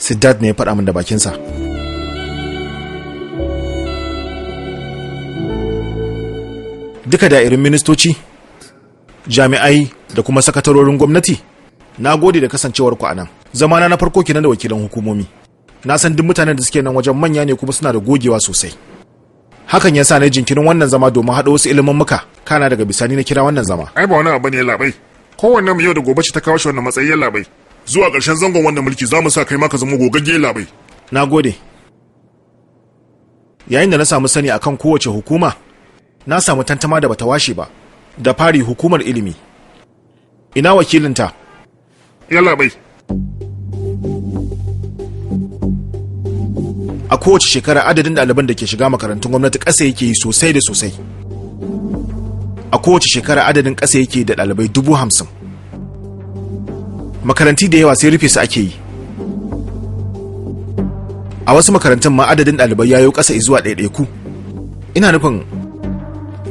Siddharth ne ya faɗa min da bakinsa. Duka da'irin ministoci, jami'ai da kuma sakatarorin gwamnati, na gode da kasancewar ku a nan. Zamana na farko kenan da wakilan hukumomi. Na san duk mutanen da suke nan wajen manya ne kuma suna da gogewa sosai. Hakan ya sa na jinkirin wannan zama domin haɗo wasu ilimin muka, kana daga bisani na kira wannan zama. Ai ba wani abu ne labai. Kowanne mu yau da gobe ce ta kawo shi wannan matsayin labai. Zuwa ƙarshen zangon wannan mulki za mu sa kai ma ka zama gogagge labai. Na gode. Yayin da na samu sani akan kowace hukuma, na samu tantama da bata washe ba. Da fari hukumar ilimi. Ina wakilinta? Yallaɓai. A kowace shekara adadin ɗaliban da ke shiga makarantun gwamnati ƙasa yake yi sosai da sosai. A kowace shekara adadin ƙasa yake da ɗalibai 50,000. Makaranti da yawa sai rufe su ake yi. A wasu makarantun ma adadin ɗalibai ya yi ƙasa zuwa ɗaiɗaiku. Ina nufin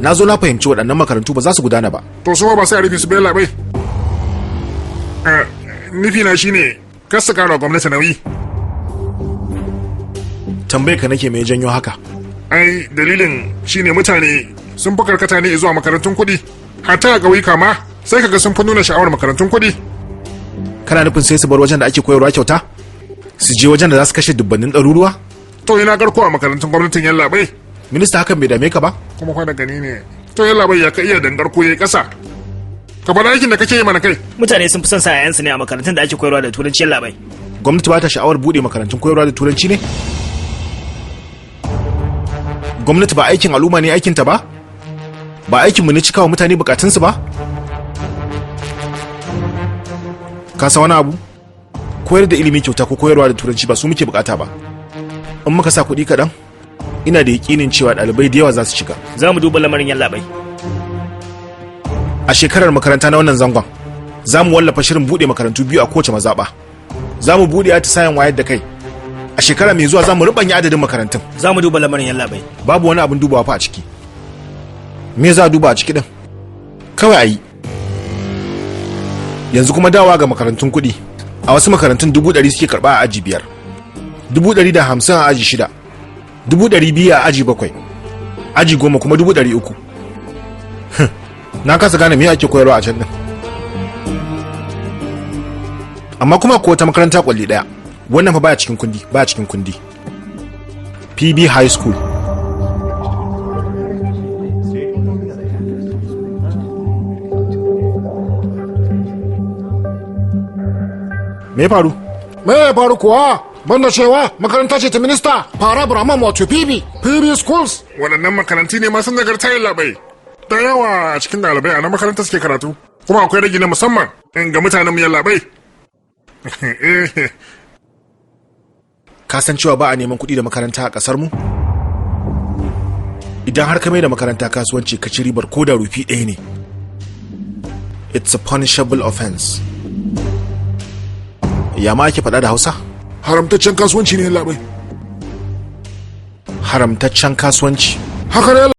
na zo na fahimci waɗannan makarantu ba za su gudana ba. To su ba sai a rufe su bai labai. Nufi na shine kar su ƙara gwamnati nauyi. Tambayar ka nake, mai janyo haka? Ai dalilin shine mutane sun fi karkata ne zuwa makarantun kuɗi. Hatta a ƙauyuka ma sai kaga sun fi nuna sha'awar makarantun kuɗi. Kana nufin sai su bar wajen da ake koyarwa kyauta? Su je wajen da za su kashe dubbannin ɗaruruwa? To ina garko a makarantun gwamnatin yallaɓai. Minista, hakan bai dame ka ba? Kuma kwa da gani ne. To yallaɓai, ya ka iya dangar ko yayi ƙasa. Ka bar aikin da kake yi mana kai. Mutane sun fi son sa 'ya'yansu ne a makarantun da ake koyarwa da turanci, yallaɓai. Gwamnati ba ta sha'awar buɗe makarantun koyarwa da turanci ne? Gwamnati ba aikin al'umma ne aikinta ba? Ba aikinmu ne cikawa mutane bukatunsu ba? Ka san wani abu? Koyar da ilimi kyauta ko koyarwa da turanci ba su muke bukata ba. In muka sa kuɗi kaɗan, ina da yaƙinin cewa ɗalibai da yawa za su shiga. Za mu duba lamarin, yallaɓai. A shekarar makaranta na wannan zangon, za mu wallafa shirin buɗe makarantu biyu a kowace mazaɓa. Za mu buɗe atisayen wayar da kai. A shekara mai zuwa za mu ruɓanya adadin makarantun. Za mu duba lamarin, yallaɓai. Babu wani abin dubawa fa a ciki. Me za a duba a ciki din? Kawai a yi. Yanzu kuma dawa ga makarantun kuɗi. A wasu makarantun 100,000 suke karɓa a aji biyar, 150,000 a aji shida, 200,000 a aji bakwai, aji 10 kuma 300,000. Na kasa gane me ake koyarwa a can din. Amma kuma ko wata makaranta kwalli ɗaya, wannan fa baya cikin kundi, baya cikin kundi, PB High School. Me ya faru? Me ya faru kuwa? Banda cewa makaranta ce ta minista Fara Brahman, wato PB, PB Schools. Waɗannan makarantu ne masu nagarta labai. Da yawa a cikin ɗalibai a nan makaranta suke karatu. Kuma akwai ragi na musamman ga mutanen mu yallaɓai. Ka san cewa ba a neman kuɗi da makaranta a ƙasar mu? Idan har ka mai da makaranta kasuwanci ka ci ribar ko da rufi ɗaya ne, it's a punishable offense. Ya ma ake faɗa da Hausa? Haramtaccen kasuwanci ne, labai. Haramtaccen kasuwanci. Haka ne.